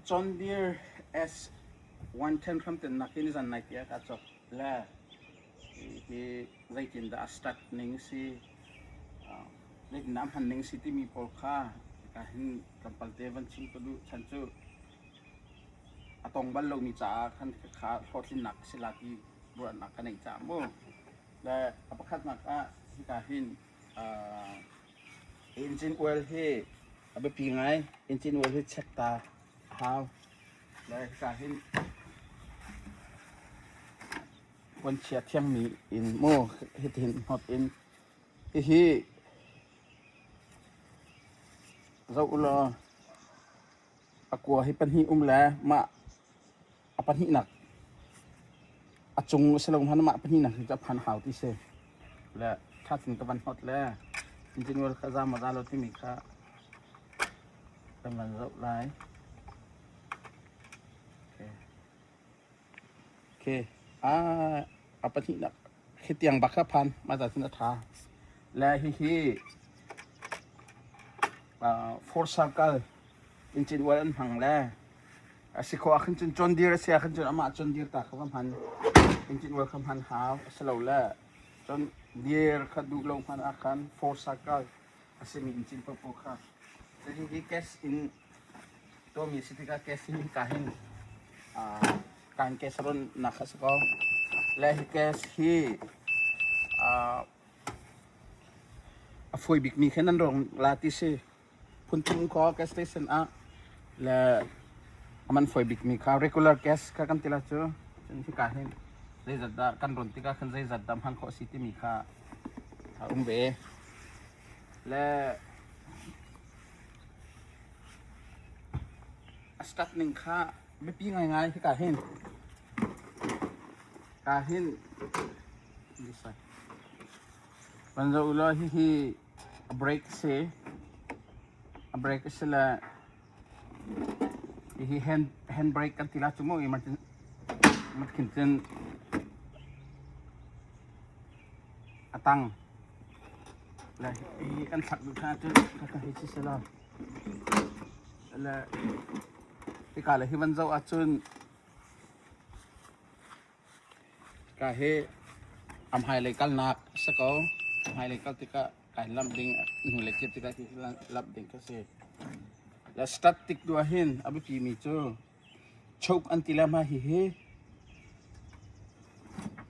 John Deere S one ten ຄຳເຕືອນໜັກ ທີ່ນິສັນໄນເກຍກະຈົບແລະ ທີ່ໃສ່ກິນດາສະຕັດໜຶ່ງຊິ ອາ ເລັກນ້ຳຫັນໜຶ່ງຊິ ທີ່ມີໂປລຄາ ກະເຫັນກຳປັນເຕວັນຊິງກະດຸ ສັນຈຸ ອາຕອງບັນໂລມີຈາ ຄັນຄາໂຄດລິນນັກ ສິລາຕີບຸຣະນະກະເນຈາໂມ ແລະ ອາປະຄັດມາກະ ທີ່ກະເຫັນ ອາ engine oil ເຮ ອາເບປີງາຍ engine oil ເຮເຊັກຕາຮາວ ແລະ ກະເຫັນ ຄົນເຊຍທຽງມີອິນໂມ ເຮັດເຫັນຮອດອິນ ເຮ ເຮ ເຈົ້າອຸລອ ອາກົວເຮປັນຫີອຸມແລ ມາ ອາປັນຫີໜັກ ອາຈຸງສະລົງພັນມາ ອາປັນຫີໜັກ ຈະພັນຫາວຕິເຊ ແລະ ຖ້າຊິນກະວັນຮອດແລ ຈິງໆ ວ່າກະຈາມາດາໂລຕິມີຄະ ກະວັນເຈົ້າຫຼາຍ ໂອເຄ ໂອເຄ ອາ ອາປັນຫີໜັກ ເຄຕຽງບັກຄະພັນ ມາຈາກຊິນທາ ແລະ ເຮ ເຮ ອາ four circle engine oil ອັນຫັງແລ ອາ ຊິຂໍອາຂຶ້ນຈຸນ John Deere ເຊຍຂຶ້ນຈຸນ ອາມາ John Deere ຕາຄະຄຳຫັນ engine oil ຄຳຫັນຫາວ ສະໂລແລ John Deere ຄະດຸລົງພັນອາຄັນ four circle ອາຊິມີ engine ປະໂປຄາ ແລະ ເຮ ເຮ ເກສອິນ ຕົວມີຊິຕິກາເກສທີ່ມີກາເຫັນ ອາ ການເກສລົນນະຄະສະກອ ແລະ ເຮ ເກສທີ່ ອາ ອາຟອຍບິກມີແຄ່ນັ້ນລົງລາຕິເຊ ພຸນທຸມຄອ gas station ອະ ແລະ ອາມັນຟອຍບິກມີຄາ regular gas ຄາກັນຕິລາໂຈ ເຊັ່ນທີ່ກາເຫັນ ໄດ້ຈັດດາກັນລົນຕິກາຄັນໄດ້ຈັດດຳຫັນເຄາະຊິຕິມີຄາ ຄາອຸມເບ ແລະ ສະຕັດໜຶ່ງຄາ ແບບປີງ່າຍໆ ຄືກາເຫັນ ກາເຫັນ ມັນຈະອຸລອ ທີ່ ທີ່ ເບຣກເຊ ເບຣກເຊລະ ທີ່ ທີ່ hand hand brake ກັນທີລະຊົ່ວໂມງ ມັນຈະ ມັນຂຶ້ນເປັນ ອາຕັງ ແລະ ເຮັດກັນສັກດູທ່າຈະ ກະເຮັດຊິເຊລາ ແລະ ທີ່ກາລະເຮັດວັນເຈົ້າອາຈຸນ ກະເຮັດອຳໄຮເລກັນນັກສະເກາ ອຳໄຮເລກັນຕິກະກາຍລຳດິງ ໜູເລກິດຕິກະທີ່ລຳດິງກະເສ ແລະ ສະຕັດຕິກດູອາເຫັນ ອາເບປີມີໂຈ ໂຊກອັນຕິລະມາເຮເຮ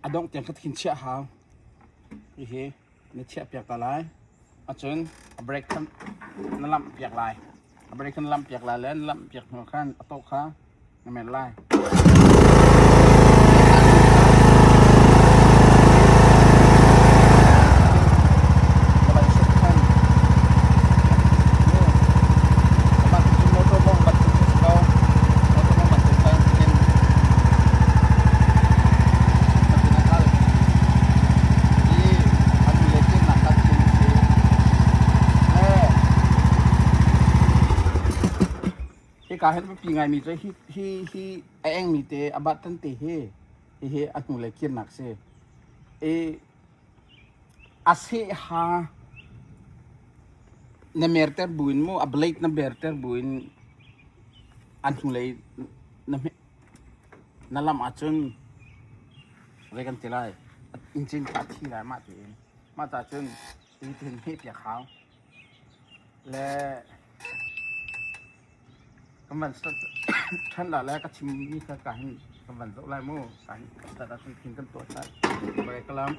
ອາດົງຕຽງຄັດຄິນເຊຍຫາວ ເຮເຮ ເນເຊຍປຽກຕາລາຍ ອາເຈີນ ອາເບຣກຄັນນະລຳປຽກລາຍ ອາເບຣກຄັນລຳປຽກລາຍ ແລະ ນະລຳປຽກຫົວຄັນ ອາໂຕຄາ ນະແມ່ນລາຍ. ເຮກາເຫັນວ່າປີງາຍມີແຕ່ ເຮ ເຮ ເຮ ອາແອງມີແຕ່ອາບັດຕັນເຕເຮ ເຮ ເຮ ອານູເລກຽນນັກເຊ ເອ ອາເຊຫາ ນະເມຣແຕບບຸນໂມ ອາເບລດ ນະເມຣແຕບບຸນ ອານູເລ ນະເມ ນະລຳອາຈຸນ ເຣກັນເຕລາຍ ອິນຈິນປາທີລາຍມາເຕ ມາຕາເຈີນ ທີ່ເຫັນເຮປຽກຂາວ ແລະ ກຳວັນສະ ທັນລະແລະກະຊິມີການກຳວັນໂຊກຫຼາຍໂມ ການສະຕາດເປັນພິງກັນຕົວຊາຍ ບໍ່ໄດ້ກະລຳ